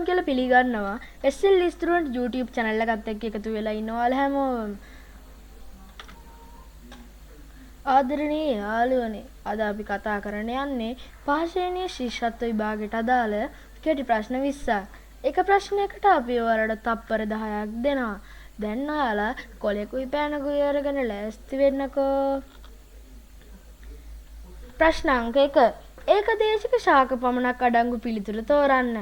කියලා පිළිගන්නවා. SL Student YouTube channel එකත් එක්ක එකතු වෙලා ඉන්න ඔයාලා හැමෝම. ආදරණීය යාළුවනේ, අද අපි කතා කරන්න යන්නේ පහ ශ්‍රේණියේ ශිෂ්‍යත්ව විභාගයට අදාළ කෙටි ප්‍රශ්න 20ක්. එක ප්‍රශ්නයකට අපි ඔයාලට තප්පර 10ක් දෙනවා. දැන් ඔයාලා කොලෙකුයි පෑනකුයි අරගෙන ලෑස්ති වෙන්නකෝ. ප්‍රශ්න අංක 1. ඒකදේශික ශාක පමණක් අඩංගු පිළිතුර තෝරන්න.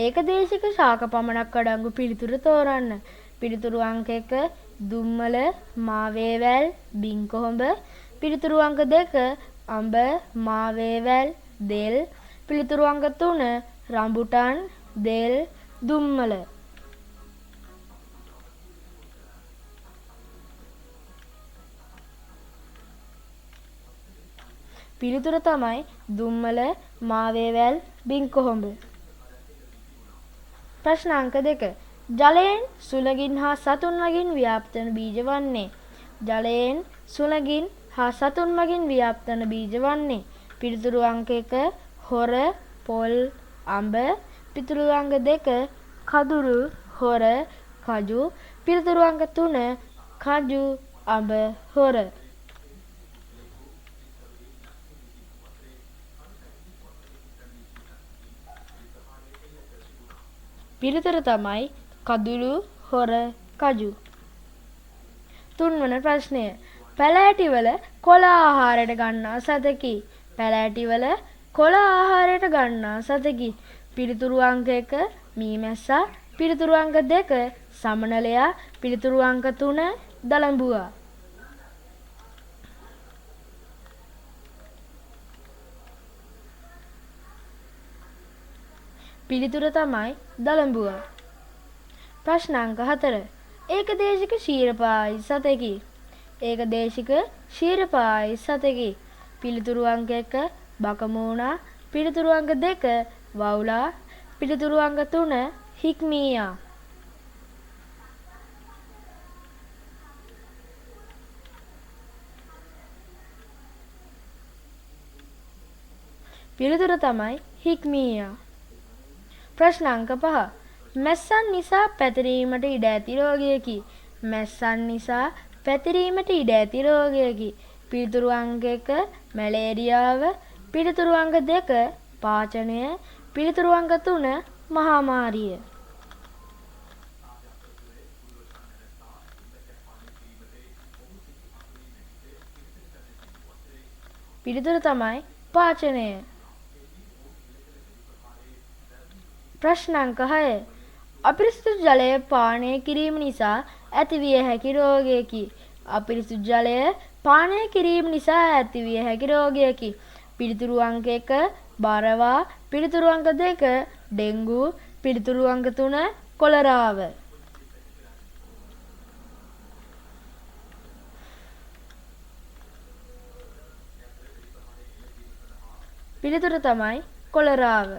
ඒකදේශික ශාක පමණක් අඩංගු පිළිතුර තෝරන්න. පිළිතුරු අංක 1 දුම්මල, මාවේවැල්, බිංකොහොඹ. පිළිතුරු අංක 2 අඹ, මාවේවැල්, දෙල්. පිළිතුරු අංක 3 රඹුටන්, දෙල්, දුම්මල. පිළිතුර තමයි දුම්මල, මාවේවැල්, බිංකොහොඹ. ප්‍රශ්න අංක 2. ජලයෙන්, සුළඟින් හා සතුන් මගින් ව්‍යාප්ත වන බීජ වන්නේ. ජලයෙන්, සුළඟින් හා සතුන් මගින් ව්‍යාප්ත වන බීජ වන්නේ. පිළිතුරු අංක 1 හොර, පොල්, අඹ. පිළිතුරු අංක 2 කදුරු, හොර, කජු. පිළිතුරු අංක 3 කජු, අඹ, හොර. පිළිතුර තමයි කදුළු, හොර, කජු. තුන්වන ප්‍රශ්නය. පැලෑටිවල කොළ ආහාරයට ගන්නා සතෙකි. පැලෑටිවල කොළ ආහාරයට ගන්නා සතෙකි. පිළිතුරු අංක 1 මීමැස්සා. පිළිතුරු අංක 2 සමනලයා. පිළිතුරු අංක 3 දලඹුවා. පිළිතුර තමයි දලඹුවා. ප්‍රශ්න අංක 4. ඒකදේශික ක්ෂීරපායි සතෙකි. ඒකදේශික ක්ෂීරපායි සතෙකි. පිළිතුරු අංක 1 බකමූණා. පිළිතුරු අංක 2 වවුලා. පිළිතුරු අංක 3 හික්මීයා. පිළිතුර තමයි හික්මීයා. ප්‍රශ්න අංක 5. මැස්සන් නිසා පැතිරීමට ඉඩ ඇති රෝගයකි. මැස්සන් නිසා පැතිරීමට ඉඩ ඇති රෝගයකි. පිළිතුරු අංක 1 මැලේරියාව. පිළිතුරු අංක 2 පාචනය. පිළිතුරු අංක 3 මහාමාරිය. පිළිතුර තමයි පාචනය. ප්‍රශ්න අංක 6. අපිරිසිදු ජලය පානය කිරීම නිසා ඇතිවිය හැකි රෝගයකි. අපිරිසිදු ජලය පානය කිරීම නිසා ඇතිවිය හැකි රෝගයකි. පිළිතුරු අංක 1 බරවා. පිළිතුරු අංක 2 ඩෙන්ගු. පිළිතුරු අංක 3 කොලරාව. පිළිතුර තමයි කොලරාව.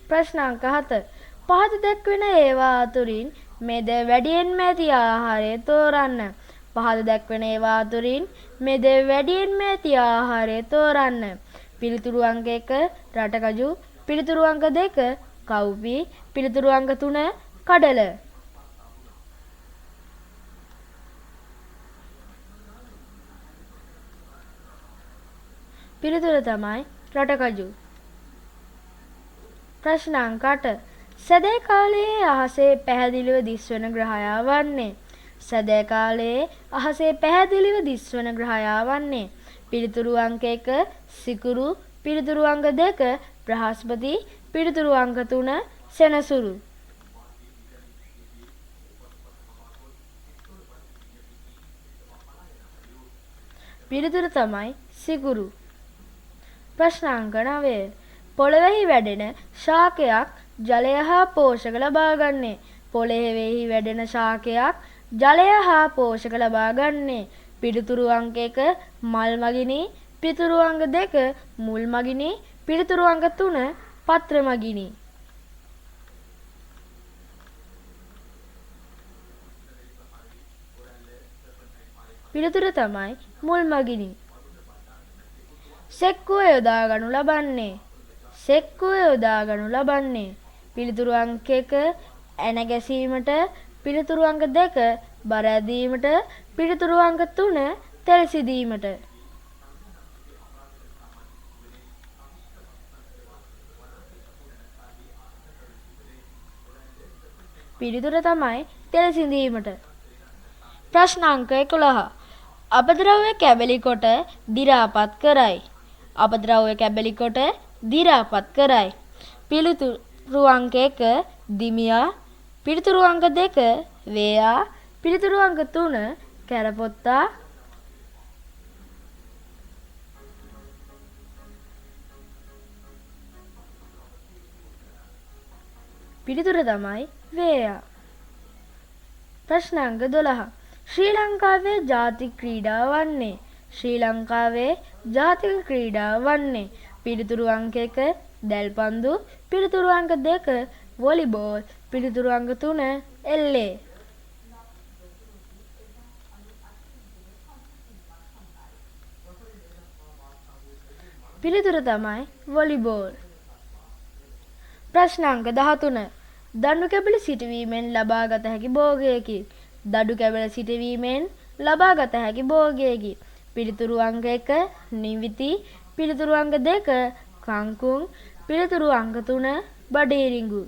ප්‍රශ්න අංක 7. පහත දැක්වෙන ඒවා අතුරින් මෙද වැඩියෙන්ම ඇති ආහාරය තෝරන්න. පහත දැක්වෙන ඒවා අතුරින් මෙද වැඩියෙන්ම ඇති ආහාරය තෝරන්න. පිළිතුරු අංක 1 රටකජු. පිළිතුරු අංක 2 කව්පි. පිළිතුරු අංක 3 කඩල. පිළිතුර තමයි රටකජු. ප්‍රශ්න අංක 8. සැදැයි කාලයේ අහසේ පැහැදිලිව දිස්වන ග්‍රහයා වන්නේ. සැදැයි කාලයේ අහසේ පැහැදිලිව දිස්වන ග්‍රහයා වන්නේ. පිළිතුරු අංක 1 සිකුරු. පිළිතුරු අංක 2 බ්‍රහස්පති. පිළිතුරු අංක 3 සෙනසුරු. පිළිතුර තමයි සිකුරු. ප්‍රශ්න අංක 9. පොළොවෙහි වැඩෙන ශාකයක් ජලය හා පෝෂක ලබා ගන්නේ. පොළොවෙහි වැඩෙන ශාකයක් ජලය හා පෝෂක ලබා ගන්නේ. පිළිතුරු අංක 1 මල් මගිනි. පිළිතුරු අංක 2 මුල් මගිනි. පිළිතුරු අංක 3 පත්‍ර මගිනි. පිළිතුර තමයි මුල් මගිනි. සෙක්කුව යොදා ගනු ලබන්නේ. සෙක්කුව යොදා ගනු ලබන්නේ. පිළිතුරු අංක 1 ඇන ගැසීමට. පිළිතුරු අංක 2 බර ඇදීමට. පිළිතුරු අංක 3 තෙල් සිදීමට. පිළිතුර තමයි තෙල් සිඳීමට. ප්‍රශ්න අංක 11. අපද්‍රව්‍ය කැබලි කොට දි รา පත් කරයි. අපද්‍රව්‍ය කැබලි කොට දි รา පත් කරයි. පිළිතුරු අංක 1 දිමියා. පිළිතුරු අංක 2 වේයා. පිළිතුරු අංක 3 කැරපොත්තා. පිළිතුර තමයි වේයා. ප්‍රශ්න අංක 12. ශ්‍රී ලංකාවේ ජාතික ක්‍රීඩාව වන්නේ? ශ්‍රී ලංකාවේ ජාතික ක්‍රීඩාව වන්නේ? පිළිතුරු අංක 1 දැල්පන්දු. පිළිතුරු අංක 2 වොලිබෝල්. පිළිතුරු අංක 3 එල්ලේ. පිළිතුර තමයි වොලිබෝල්. ප්‍රශ්න අංක 13. දඬු කැබලි සිටුවීමෙන් ලබාගත හැකි භෝගයකි. දඩු කැබලි සිටුවීමෙන් ලබාගත හැකි භෝගයකි. පිළිතුරු අංක 1 නිවිති. පිළිතුරු අංක 2 කංකුං. පිළිතුරු අංක 3 බඩේරිඟු.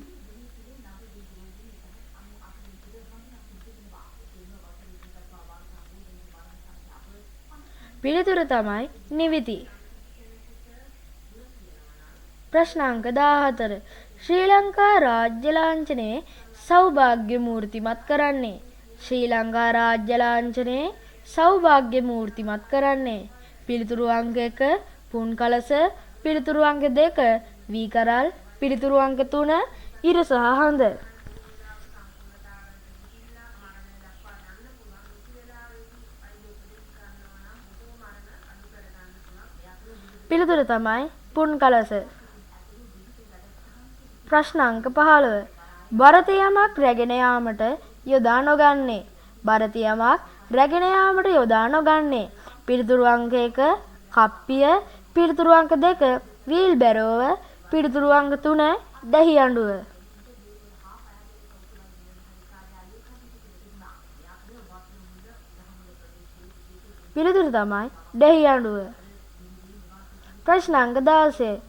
පිළිතුර තමයි නිවිති. ප්‍රශ්න අංක 14. ශ්‍රී ලංකා රාජ්‍ය ලාංඡනයේ සෞභාග්‍ය මූර්තිමත් කරන්නේ? ශ්‍රී ලංකා රාජ්‍ය ලාංඡනයේ සෞභාග්‍ය මූර්තිමත් කරන්නේ? පිළිතුරු අංක 1 පුන් කලස. පිළිතුරු අංක 2 වී කරල්. පිළිතුරු අංක 3 ඉර සහ හඳ. පිළිතුර තමයි පුන් කලස. ප්‍රශ්න අංක 15. භරත යමක් රැගෙන යාමට යොදා නොගන්නේ? භරත යමක් රැගෙන යාමට යොදා නොගන්නේ? පිළිතුරු අංක 1 කප්පිය. පිළිතුරු අංක 2 වීල් බැරෝව. පිළිතුරු අංක 3 දැහි අඬුව. පිළිතුර තමයි දැහි අඬුව. ප්‍රශ්න අංක 16.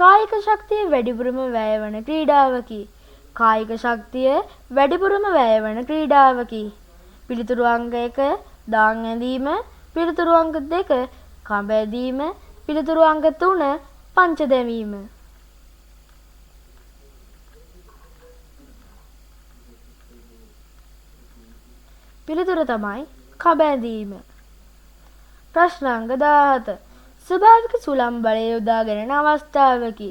කායික ශක්තිය වැඩිපුරම වැය වන ක්‍රීඩාවකි. කායික ශක්තිය වැඩිපුරම වැය වන ක්‍රීඩාවකි. පිළිතුරු අංක 1 දාන් ඇඳීම. පිළිතුරු අංක 2 කඹ ඇදීම. පිළිතුරු අංක 3 පංච දැමීම. පිළිතුර තමයි කඹ ඇදීම. ප්‍රශ්න අංක 17. ස්වභාවික සුළං බලය යොදා ගැනෙන අවස්ථාවකි.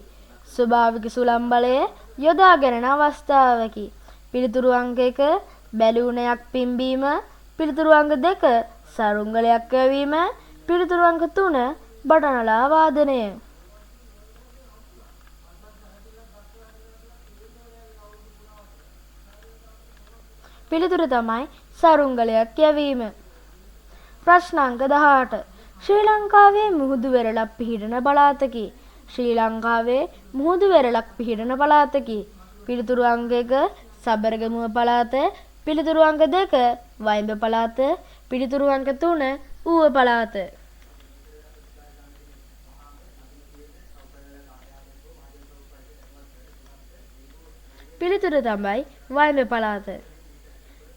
ස්වභාවික සුළං බලය යොදා ගැනෙන අවස්ථාවකි. පිළිතුරු අංක 1 බැලූනයක් පිම්බීම. පිළිතුරු අංක 2 සරුංගලයක් වැවීම. පිළිතුරු අංක 3 බටනලා වාදනය. පිළිතුර තමයි සරුංගලයක් යැවීම. ප්‍රශ්න අංක 18. ශ්‍රී ලංකාවේ මුහුදු වෙරළක් පිහිටන පළාතකි. ශ්‍රී ලංකාවේ මුහුදු වෙරළක් පිහිටන පළාතකි. පිළිතුරු අංක 1 සබරගමුව පළාත. පිළිතුරු අංක 2 වයිඹ පළාත. පිළිතුරු අංක 3 ඌව පළාත. පිළිතුර තමයි වයිඹ පළාත.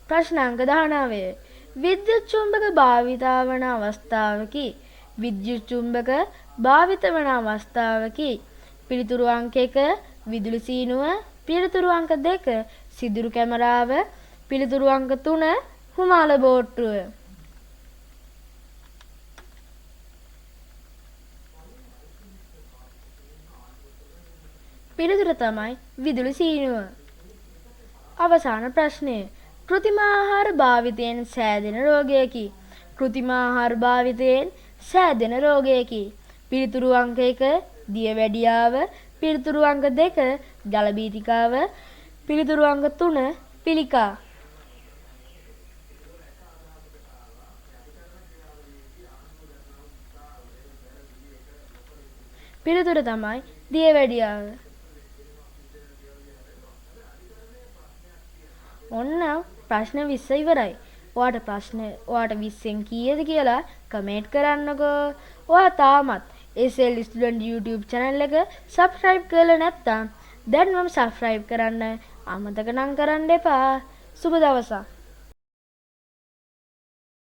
ප්‍රශ්න අංක 19. විද්‍යුත් චුම්බක භාවිතා වන අවස්ථාවකි. විද්‍යුත් චුම්බක භාවිත වන අවස්ථාවකි. පිළිතුරු අංක 1 විදුලි සීනුව. පිළිතුරු අංක 2 සිදුරු කැමරාව. පිළිතුරු අංක 3 හුමාල බෝට්ටුව. පිළිතුර තමයි විදුලි සීනුව. අවසාන ප්‍රශ්නය. කෘතිම ආහාර භාවිතයෙන් සෑදෙන රෝගයකි. කෘතිම ආහාර භාවිතයෙන් සෑදෙන රෝගයකි. පිළිතුරු අංක 1 දියවැඩියාව. පිළිතුරු අංක 2 ජල බීතිකාව. පිළිතුරු අංක 3 පිළිකා. පිළිතුර තමයි දියවැඩියාව. ඔන්න ප්‍රශ්න 20 ඉවරයි. ඔයාට ප්‍රශ්න ඔයාට 20න් කීයද කියලා කමෙන්ට් කරන්නකෝ. ඔයා තාමත් SL Student YouTube channel එක subscribe කරලා නැත්නම් දැන්වම subscribe කරන්න අමතක නම් කරන්න එපා. සුබ දවසක්.